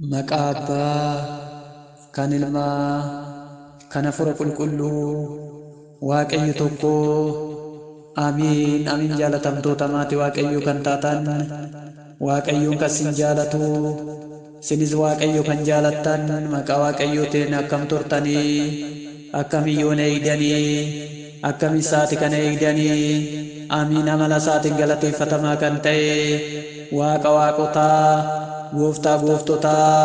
Maqaa Abbaa, kan Ilmaa, kan Hafuura Qulqulluu, Waaqayyo tokko. Amiin, amiin. Jaalatamtoota maatii Waaqayyoo kan taatan, Waaqayyoon kan sin jaalatu, sinis Waaqayyo kan jaalattan, maqaa Waaqayyootiin akkam turtanii? Akkam hiyyoon eegdanii? Akkam isaati kana eegdanii? Amiin. Amala isaatiin galateeffatamaa kan ta'e, Waaqa waaqotaa, Gooftaa gooftotaa,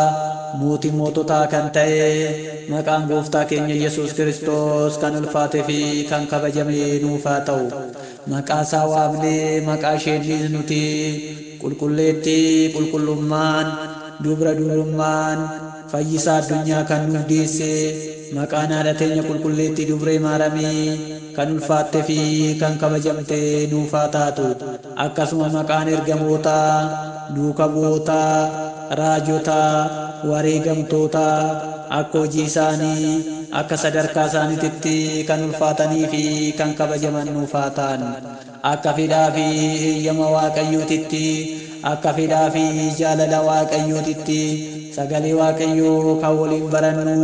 mootii moototaa kan ta'e, maqaan Gooftaa keenya Yesuus Kiristoos kan ulfaatee fi kan kabajame nuuf haa ta'u. Maqaa isaa waamnee, maqaa isheenis nuti qulqulleettii qulqullummaan, dubra dubrummaan, fayyisaa addunyaa kan nuuf deesse, maqaan haadha teenya qulqulleettii Dubree Maaramii kan ulfaatte fi kan kabajamte nuuf haa taatu. Akkasuma maqaan ergamootaa, duuka bu'ootaa, raajotaa, wareegamtootaa, akka hojii isaanii, akka sadarkaa isaaniititti kan ulfaatanii fi kan kabajaman nuuf haa ta'an. Akka fedhaa fi eeyyama Waaqayyootitti, akka fedhaa fi jaalala Waaqayyootitti, sagalee Waaqayyoo kan waliin barannu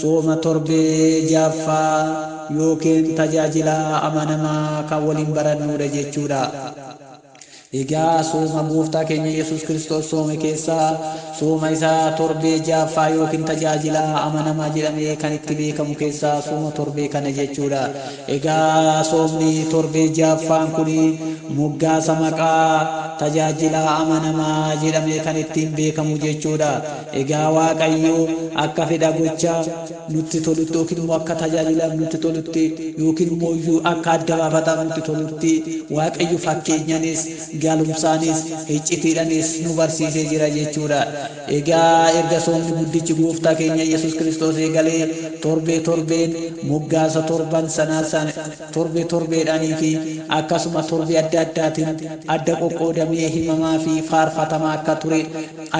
sooma torbee jaaffaa yookiin tajaajila amanamaa kan waliin barannudha jechuudha. Egaa sooma Gooftaa keenya Yesuus Kiristoos soome keessaa sooma isaa torbee jaaffaa yookiin tajaajila amanamaa jedhamee kan itti beekamu keessaa sooma torbee kana jechuudha. Egaa soomni torbee jaaffaan kun moggaasa maqaa tajaajila amanamaa jedhamee kan ittiin beekamu jechuudha. Egaa Waaqayyo akka fedha gocha nutti tolutti, yookiin immoo akka tajaajilaaf nutti tolutti, yookiin immoo iyyuu akka adda baafataaf nutti tolutti, Waaqayyo fakkeenyanis, galumsaanis, iccitiidhanis nu barsiisee jira jechuudha. Egaa erga soomni guddichi Gooftaa keenya Yesuus Kiristoos eegalee, torbee torbeen moggaasa torban sanaa torbee torbeedhaanii fi akkasuma torbee adda addaatiin adda qoqqoodamee himamaa fi faarfatamaa akka ture,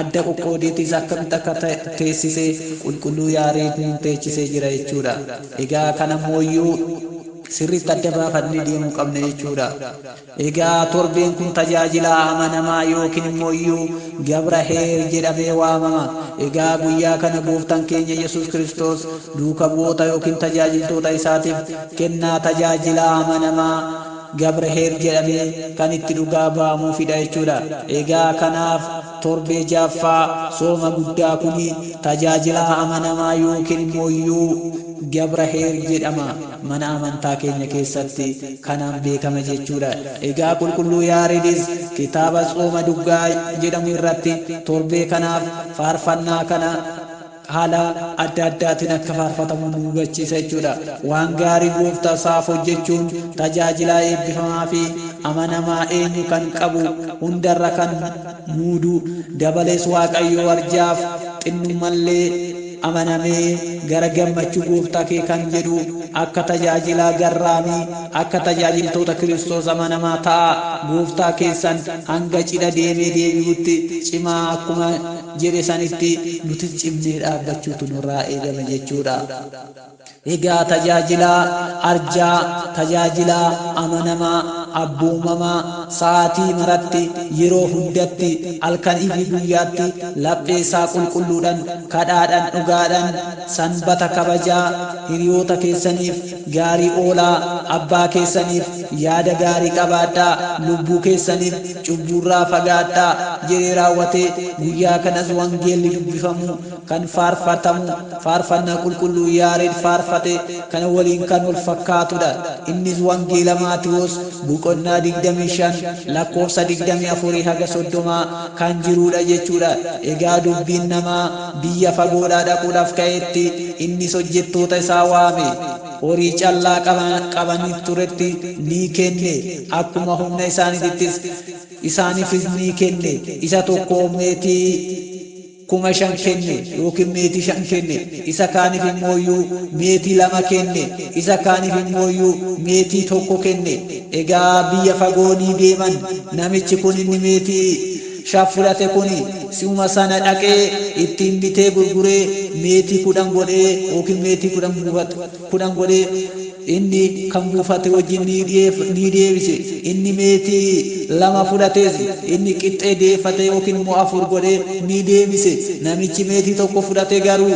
adda qoqqoodeetis akkamitti akka teessise qulqulluu Yaareed nu teechisee jira jechuudha. Egaa kanammoo iyyuu sirriitti adda baafannee deemuu qabna jechuudha. Egaa torbeen kun tajaajila amanamaa yookiin immoo iyyuu Gabraheer jedhamee waamama. Egaa guyyaa kana Gooftaan keenya Yesuus Kiristoos duuka bu'oota yookiin tajaajiltoota isaatiif kennaa tajaajila amanamaa Gabraheer jedhamee kan itti dhugaa ba'amuufidha jechuudha. Egaa kanaaf torbee jaaffaa sooma guddaa kuni tajaajila amanamaa yookiin immoo iyyuu Gabraheer jedhama, mana amantaa keenya keessatti kanaan beekama jechuudha. Egaa qulqulluu Yaaredis kitaaba Tsooma Duggaa jedhamu irratti torbee kanaaf faarfannaa kana haala adda addaatiin akka faarfatamu nu hubachiisa jechuudha. Waan gaarii Gooftaa isaaf hojjechuun tajaajilaa eebbifamaa fi amanamaa eenyu kan qabu hundarra kan muudu, dabalees Waaqayyoo arjaaf xinnummallee amanamee gara gammachuu Gooftaa kee kan jedhu, akka tajaajilaa garraamii, akka tajaajiltoota Kiristoos amanamaa ta'a, Gooftaa keessan hanga cidha deemee deebi'utti cimaa akkuma jedhe sanitti nutis cimnee dhaabbachuutu nurraa eegama jechuudha. Egaa tajaajilaa arjaa, tajaajilaa amanamaa, abboomamaa, sa'aatii maratti, yeroo hundatti, halkanii fi guyyaatti laphee isaa qulqulluudhaan, kadhaadhaan, dhugaadhaan sanbata kabajaa, hiriyoota keessaniif gaarii oolaa, abbaa keessaniif yaada gaarii qabaadhaa, lubbuu keessaniif cubbuurraa fagaadhaa jedhee raawwatee, guyyaa kanas wangeelli dubbifamu kan faarfatamu faarfannaa qulqulluu Yaared faarfate kana waliin kan wal fakkaatudha. Innis Wangeela Maatiwoos boqonnaa 25 lakkoofsa 24 haga 30 kan jirudha jechuudha. Egaa dubbiin namaa biyya fagoodhaa dhaquudhaaf ka'etti, innis hojjettoota isaa waame. Horii callaa qabaniif turetti ni kenne. Akkuma humna isaaniitittis isaaniifis ni kenne. Isa tokko meetii 5,000 kenne yookiin meetii 5 kenne, isa kaaniif immoo iyyuu meetii 2 kenne, isa kaaniif immoo iyyuu meetii 1 kenne. Egaa biyya fagoo ni deeman. Namichi kun inni meetii 5 fudhate kun si'uma sana dhaqee ittiin bitee gurguree meetii 10 godhee yookiin meetii 10 buufate, 10 godhee. Inni kan buufate wajjin ni deebise. Inni meetii 2 fudhates inni qixxee deeffate yookiin immoo 4 godhee ni deebise. Namichi meetii 1 fudhate garuu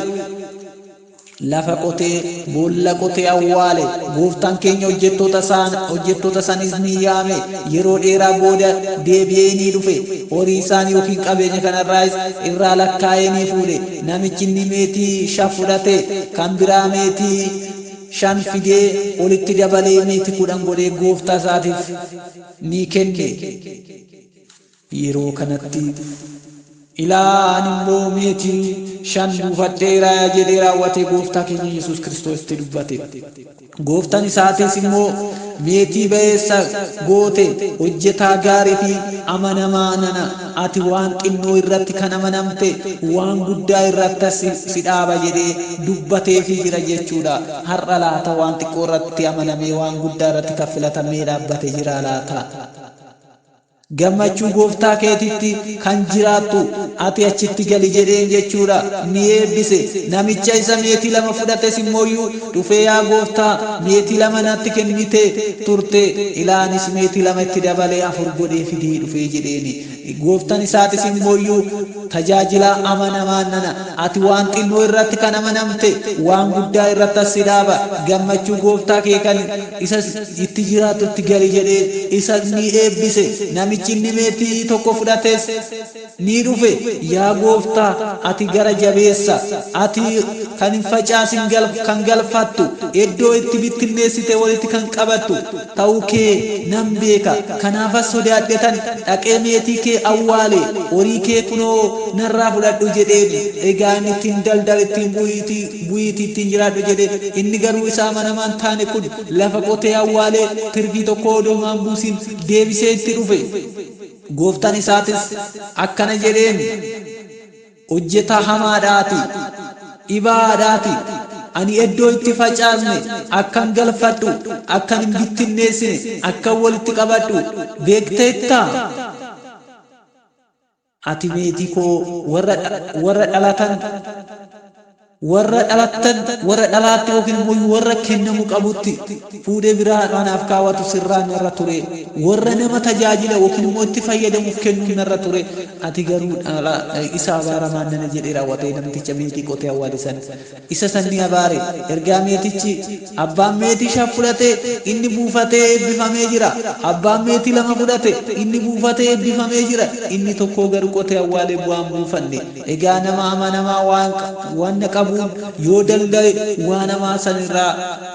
lafa qotee boolla qotee awwaale. Gooftaan keenya hojjettoota sanis ni yaame. Yeroo dheeraa booda deebi'ee ni dhufe. Horii isaanii yookiin qabeenya kanarraas irraa lakkaa'ee ni fuudhe. Namichi inni meetii 5 fudhate kan biraa meetii 5 fidee olitti dabalee meetii 10 godhee gooftaa isaatiif ni kenne. Yeroo kanatti ilaan immoo meetii 5 buufadheera jedhee raawwatee gooftaa keenya Yesuus Kiristoositti dubbate. Gooftaan isaatis immoo meetii ba'eessa goote, hojjetaa gaarii fi amanamaa nana, ati waan xinnoo irratti kan amanamte waan guddaa irrattis si dhaaba jedhee dubbateefii jira jechuudha. Har'a laata waan xiqqoo irratti amanamee waan guddaa irratti kan filatamee dhaabbate jira laata? Gammachuu gooftaa keetitti kan jiraattu ati achitti gali jedheen jechuudha. Ni eebbise. Namicha isa meetii 2 fudhates immooyyuu dhufee, yaa gooftaa, meetii 2 natti kennite turte, ilaanis meetii 2 itti dabalee 4 godhee fidee dhufee jedheeni. Gooftaan isaatis immooyyuu tajaajilaa amanamaa nana, ati waan xinnoo irratti kan amanamte waan guddaa irratti as si dhaaba, gammachuu gooftaa kee kan isa itti jiraatutti gali jedhee isa ni eebbise. Namichi inni meetii 1 fudhates ni dhufe, yaa gooftaa, ati gara jabeessa, ati kan hin facaasin kan galfattu, iddoo itti bittinneessite walitti kan qabattu ta'uu kee nan beeka. Kanaafas sodaadhetan dhaqee meetii kee awwaale, horii kee kunoo narraa fudhadhu jedheen. Egaa inni ittiin daldal, ittiin bu'iitii ittiin jiraadhu jedhe. Inni garuu isa amanamaan taane kun lafa qotee awwaalee tirfii tokko odoo maan buusin deebisee itti dhufe. Gooftaan isaatis akkana jedheen, hojjetaa hamaadhaati, dhibaadhaati, ani iddoo itti facaasne akkan galfadhu, akkan hin bittinneessine, akkan walitti qabadhu beekteettaa? Ati meetii koo warra dhalatan, warra dhalattan, warra dhalaatti yookiin immoo warra kennamu qabutti fuudhee biraa anaaf kaawwatu sirraa narra ture. Warra nama tajaajila yookiin immoo itti fayyadamuuf kennuun narra ture. Ati garuu isa abaaramaan nana jedhee raawwatee namticha meetii qotee awwaale san isa san ni abaare. Ergaa meetichi abbaan meetii 5 fudhate inni buufatee eebbifamee jira. Abbaan meetii 2 fudhate inni buufatee eebbifamee jira. Inni tokko garuu qotee awwaalee bu'aan buufanne. Egaa nama amanamaa waan qabuun yoo daldale waan hamaa sanirraa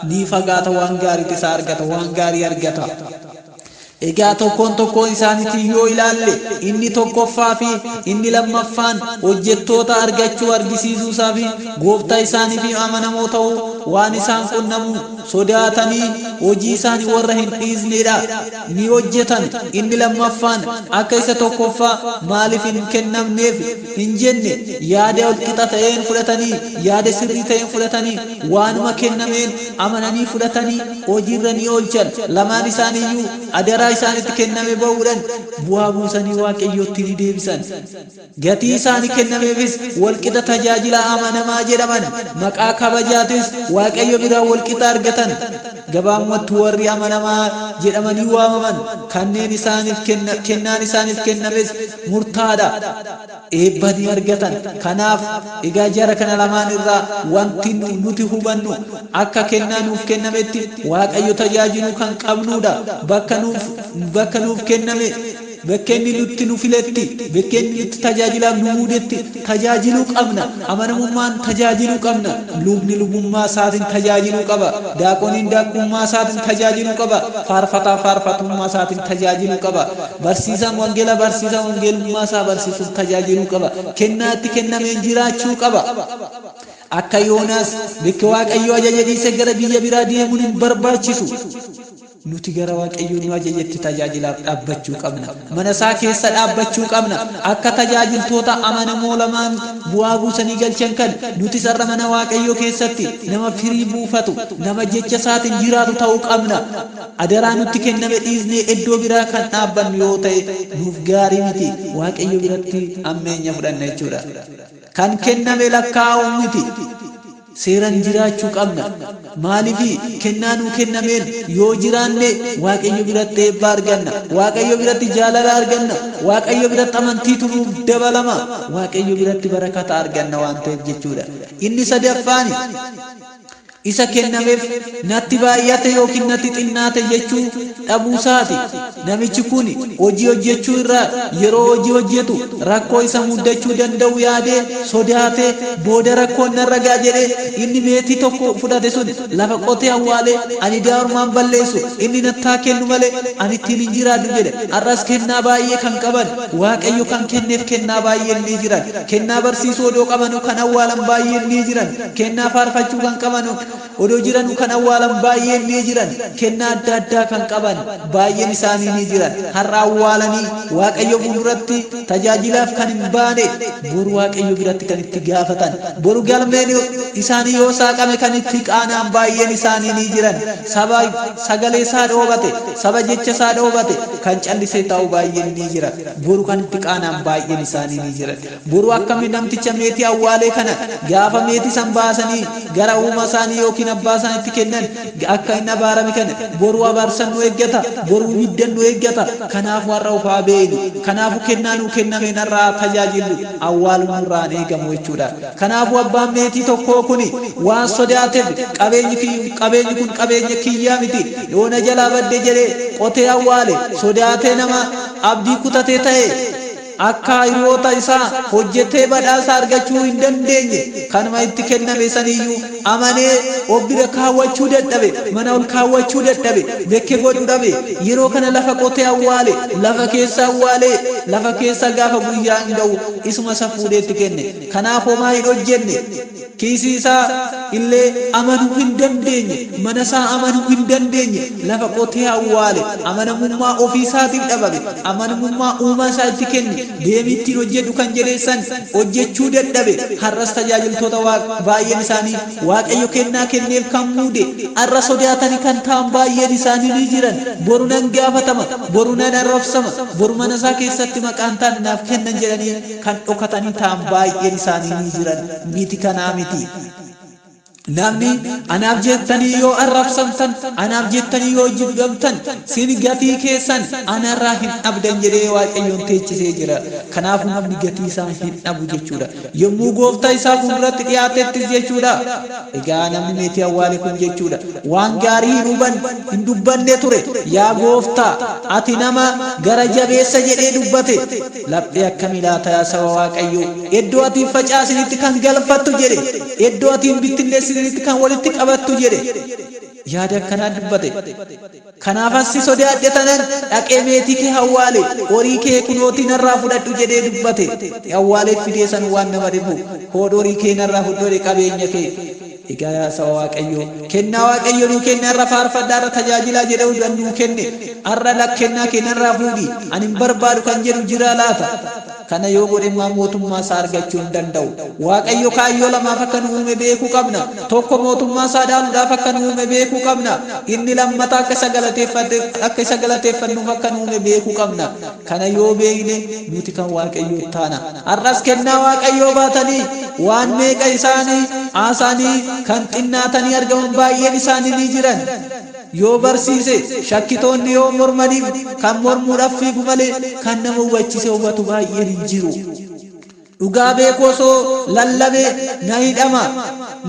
ni fagaata, waan gaariitti isa argata, waan gaarii argata. Egaa tokkoon tokkoon isaaniitiin yoo ilaalle inni tokkoffaa fi inni lammaffaan hojjettoota argachuu argisiisuu isaa fi gooftaa isaanii fi amanamoo ta'uu waan isaan qunnamu sodaatanii hojii isaanii warra hin dhiisnedha ni hojjetan. Inni lammaffaan akka isa tokkoffaa maaliif hin kennamneef hin jenne, yaada walqixa ta'een fudhatanii, yaada sirrii ta'een fudhatanii, waanuma kennameen amananii fudhatanii hojiirra ni oolchan. Lamaan isaaniiyyuu adaraa isaanitti kenname ba'uudhaan bu'aa buusanii Waaqayyootti ni deebisan. Gatii isaanii kennameefis walqixa tajaajila amanamaa jedhaman. Maqaa kabajaatis Waaqayyo biraa walqixa argatan. Gabaabumatti warri amanamaa jedhamanii waamaman kanneen isaaniif kennaan isaaniif kennames murtaadha. Eebba ni argatan. Kanaaf egaa jara kana lamaan irraa wanti nuti hubannu akka kennaa nuuf kennametti Waaqayyo tajaajiluu kan qabnudha. Bakka nuuf kenname, bakka inni nutti nu filetti, bakka inni nutti tajaajilaaf nu muudetti tajaajiluu qabna. Amanamummaan tajaajiluu qabna. Lubni lubummaa isaatiin tajaajiluu qaba. Daaqoniin daaqummaa isaatiin tajaajiluu qaba. Faarfataa faarfatummaa isaatiin tajaajiluu qaba. Barsiisaan wangeela barsiisaa wangeelummaa isaa barsiisuun tajaajiluu qaba. Kennaa itti kennameen jiraachuu qaba. Akka Yoonaas bakka Waaqayyo ajaja dhiisee gara biyya biraa deemuun hin barbaachisu. Nuti gara Waaqayyo nu ajajetti tajaajilaaf dhaabbachuu qabna. Mana isaa keessa dhaabbachuu qabna. Akka tajaajiltoota amanamoo lamaan bu'aa buusanii galchan kan nuti sarara mana Waaqayyoo keessatti nama firii buufatu, nama jecha isaatiin jiraatu ta'uu qabna. Adaraa nutti kenname dhiisnee iddoo biraa kan dhaabbannu yoo ta'e nuuf gaarii miti. Waaqayyo biratti hammeenya fudhanna jechuudha. Kan kenname lakkaa'u miti. Seeraan jiraachuu qabna. Maaliif kennaa nuu kennameen yoo jiraanne Waaqayyo biratti eebba arganna. Waaqayyo biratti jaalala arganna. Waaqayyo biratti amantiitu nuuf dabalama. Waaqayyo biratti barakata arganna waan ta'eef jechuudha. Inni sadaffaani isa kennameef natti baay'ate yookiin natti xinnaate jechuu dhabuusaati. Namichi kun hojii hojjechuu irraa yeroo hojii hojjetu rakkoo isa muddachuu danda'u yaadee sodaatee booda rakkoon narra ga'a jedhee inni meetii tokko fudhate sun lafa qotee awwaalee ani idaa ormaan balleessu inni nattaa kennu malee ani ittiin hin jiraadhu jedhe. Har'as kennaa baay'ee kan qaban Waaqayyo kan kenneef kennaa baay'een ni jiran. Kennaa barsiisuu odoo qabanuu kan awwaalan baay'een ni jiran. Kennaa faarfachuu kan qaban odoo jiranuu kan awwaalan baay'een ni jiran. Kennaa adda addaa kan qaban baay'een isaanii ni jiran. Har'a awwaalanii Waaqayyo fuulduratti tajaajilaaf kan hin baane boru Waaqayyo biratti kan itti gaafatan. Boru galmeen isaanii yoo saaqame kan itti qaana'an baay'een isaanii ni jiran. Saba sagalee isaa dhoobate, saba jecha isaa dhoobate kan callisee taa'u baay'een ni jira. Boru kan itti qaana'an baay'een isaanii ni jiran. Boru akkami namticha meetii awwaalee kana gaafa meetii san baasanii gara uumaa isaanii yookiin abbaa isaaniitti kennan akka inni abaarame kana boru abaarsan nu eeggata, boru ibiddan nu eeggata. Kanaafuu har'a of haa beeknu. Kanaafuu kennaa nuu kennameen har'a haa tajaajillu. Awwaaluun nurraa hin eegamu jechuudha. Kanaafuu abbaan meetii tokkoo kuni waan sodaateef qabeenyi kun qabeenya kiyyaa miti yoo na jalaa badde jedhee qotee awwaale sodaatee nama abdii kutatee ta'e akka hiriyoota isaa hojjetee badhaasa argachuu hin dandeenye kanuma itti kenname saniyyuu amanee of bira kaawwachuu dadhabe, mana ol kaawwachuu dadhabe, bekke godhu dhabe. Yeroo kana lafa qotee awwaale, lafa keessa awwaalee, lafa keessa gaafa guyyaan ga'u isuma isa fuudhee itti kenne. Kanaaf homaa hin hojjenne. Kiisii isaa illee amanuu hin dandeenye. Mana isaa amanuu hin dandeenye. Lafa qotee awwaale. Amanamummaa ofii isaatiif dhabame. Amanamummaa uumaa isaa itti kenne. Deemii ittiin hojjedhu kan jedhee san hojjechuu dadhabe. Har'as tajaajiltoota baay'een isaanii Waaqayyo kennaa kenneef kan muude har'a sodaatanii kan taa'an baay'een isaanii ni jiran. Boru nan gaafatama, boru nan arrabsama, boru mana isaa keessatti maqaan taane naaf kennan jedhanii kan dhokatanii taa'an baay'een isaanii ni jiran. Miti kanaa miti. Namni anaaf jettanii yoo arrabsamtan, anaaf jettanii yoo jibbamtan, sin gatii keessan anarraa hin dhabdan jedhee Waaqayyoon teechisee jira. Kanaafuu namni gatii isaa hin dhabu jechuudha. Yommuu gooftaa isaa fuulduratti dhiyaatettis jechuudha. Egaa namni meetii awwaale kun jechuudha. Waan gaarii hin hubanne, hin dubbanne ture. Yaa gooftaa, ati nama gara jabeessa jedhee dubbate. Laphee akkamii laata yaa saba Waaqayyoo? Iddoo ati hin facaasinitti kan galfattu jedhe. Iddoo ati hin bittinneessinitti kan walitti qabattu jedhe. Yaada akkanaa dubbate. Kanaafan si sodaadhe tanan dhaqee meetii kee awwaale, horii kee kunootii narraa fudhadhu jedhee dubbate. Awwaalee fidee san waan nama dhibu. Hoodhu horii kee narraa fudhu jedhe qabeenya kee. Egaa yaa saba Waaqayyoo, kennaa Waaqayyo nuu kenne har'a faarfadhaa har'a tajaajilaa jedhee nuu kenne har'a kennaa kee narraa fuudhi ani hin barbaadu kan jedhu jiraa laata? Kana yoo godhe immoo mootummaa isaa argachuu hin danda'u. Waaqayyo kaayyoo lamaaf akka nu uume beekuu qabna. Tokko mootummaa isaa dhaaluudhaaf akka nu uume beekuu qabna. Inni lammataa akka isa galateeffate akka isa galateeffannuuf akka nu uume beekuu qabna. Kana yoo beekne nuti kan Waaqayyoo taana. Har'as kennaa Waaqayyoo baatanii waan meeqa isaanii haasaanii kan xinnaatanii argaman baay'een isaanii ni jiran. Yoo barsiise shakkitoonni yoo mormaniif kan mormuudhaaf fiigu malee kan nama hubachise hubatu baay'een hin jiru. Dhugaa beekuu osoo lallabee na hidhama,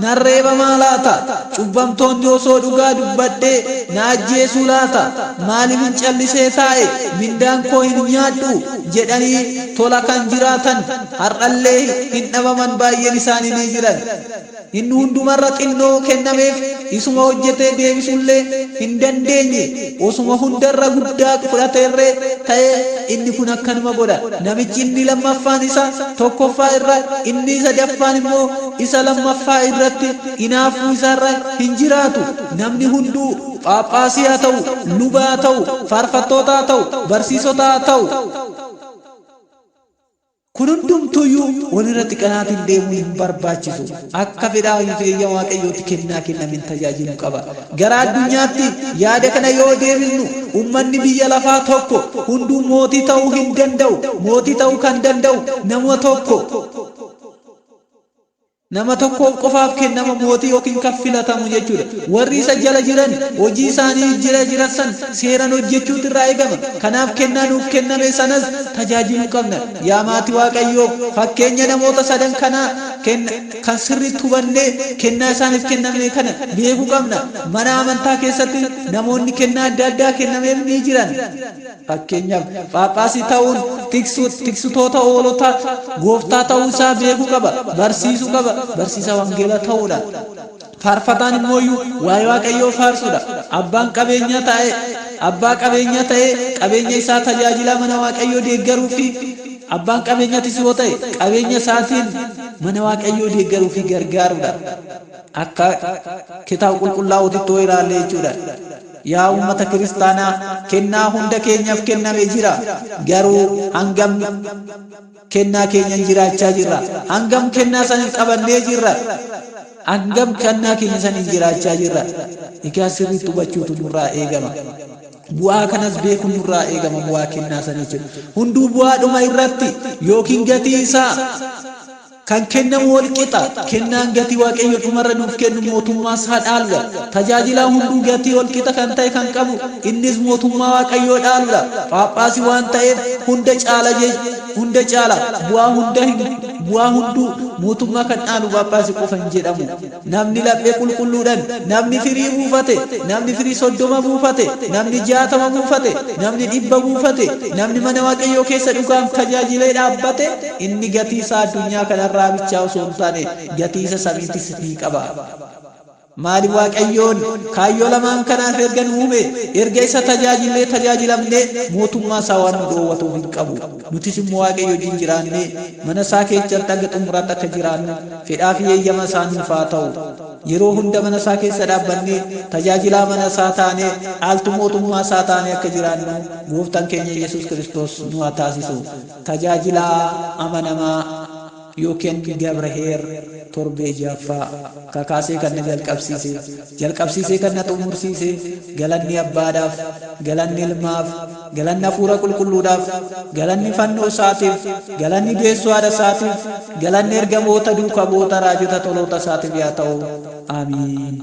nan reebamaa laata? Cubbamtoonni osoo dhugaa dubbadhee na ajjeesuu laata? Maaliif hin callisee taa'e mindaan koo hin nyaadhu jedhanii tola kan jiraatan har'allee hin dhabaman baay'een isaanii ni jiran. Inni hundumarra xinnoo kennameef isuma hojjetee deebisuullee hin dandeenye. Osuma hundarra guddaa fudhateerree ta'ee inni kun akkanuma godha. Namichi inni lammaffaan isa tokkoffaa irra inni sadaffaan immoo isa lammaffaa irratti hinaaffuu isaarra hin jiraatu. Namni hunduu Phaaphaasii haa ta'u, luba haa ta'u, faarfattoota haa ta'u, barsiisota haa ta'u. Kun hundumtuuyyuu walirratti qanaatiin deemuu hin barbaachisu. Akka fedhaa fi eeyyama Waaqayyootti kennaa kennameen tajaajiluu qaba. Gara addunyaatti yaada kana yoo deebisnu ummanni biyya lafaa tokko hunduu mootii ta'uu hin danda'u. Mootii ta'uu kan danda'u nama tokko. Nama tokkoof qofaaf kennama mootii yookiin kan filatamu jechuudha. Warri isa jala jiran hojii isaanii jira jiran san seeran hojjechuutu irraa eegama. Kanaaf kennaa nuuf kenname sanas tajaajiluu qabna. Yaa maatii Waaqayyoo, fakkeenya namoota sadan kanaa kan sirriitti hubannee kennaa isaaniif kenname kana beekuu qabna. Mana amantaa keessatti namoonni kennaa adda addaa kennameef ni jiran. Fakkeenyaaf, Phaaphaasii ta'uun tiksitoota hoolota gooftaa ta'uu isaa beekuu qaba, barsiisuu qaba, barsiisaa wangeelaa ta'uudha. Faarfataan immooyyuu waa'ee Waaqayyoo faarsuudha. Abbaan qabeenyaa ta'e abbaa qabeenyaa ta'ee qabeenya isaa tajaajilaa mana Waaqayyoo deeggaruu fi abbaan qabeenyatis yoo ta'e qabeenya isaatiin mana Waaqayyoo deeggaruu fi gargaaruudha. Akka kitaaba qulqullaa'ootitti yoo ilaalle jechuudha. Yaa uummata kiristaanaa, kennaa hunda keenyaaf kenname jira. Garuu hangam kennaa keenyan jiraachaa jirra? Hangam kennaa sanin qabannee jirra? Hangam kennaa keenya sanin jiraachaa jirra? Egaa sirriitti hubachuutu nurraa eegama. Bu'aa kanas beekuun nurraa eegama, bu'aa kennaa sanii jechuudha. Hunduu bu'aadhuma irratti yookiin gatii isaa kan kennamu wal qixa. Kennaan gatii Waaqayyo dhumarra nuuf kennu mootummaa isaa dhaaludha. Tajaajilaa hunduu gatii wal qixa kan ta'e kan qabu innis mootummaa Waaqayyoo dhaaludha. Phaaphaasii waan ta'eef hunda caala hunda caala bu'aa hunda hin bu'aa hunduu mootummaa kan dhaalu phaaphaasii qofa hin jedhamu. Namni laphee qulqulluudhaan, namni firii buufate, namni firii 30 buufate, namni 60 buufate, namni 100 buufate, namni mana Waaqayyoo keessa dhugaan tajaajilee dhaabbate, inni gatii isaa addunyaa kanarraa bichaa osoo hin taane gatii isa samiitis ni qaba. Maaliif Waaqayyoon kaayyoo lamaan kanaaf erga nu uume, erga isa tajaajillee tajaajilamnee mootummaa isaa waan nu dhoowwatuuf hin qabu. Nutis immoo Waaqayyo wajjin jiraannee mana isaa keessatti hanga xumuraatti akka jiraannu fedhaa fi eeyyama isaa nuuf haa ta'u. Yeroo hunda mana isaa keessa dhaabbannee tajaajilaa mana isaa taanee dhaaltuu mootummaa isaa taanee akka jiraannu gooftaan keenya Yesuus Kiristoos nu haa taasisu. Tajaajilaa amanamaa yookiin Gabraheer torbee 6ffaa kakaasee kan na jalqabsiise, jalqabsiisee kan na xumursiise, galanni Abbaadhaaf, galanni Ilmaaf, galanni Hafuura Qulqulluudhaaf, galanni fannoo isaatiif, galanni deessuu haadha isaatiif, galanni ergamoota duuka bu'oota raajota toloota isaatiif yaa ta'u. Amiin.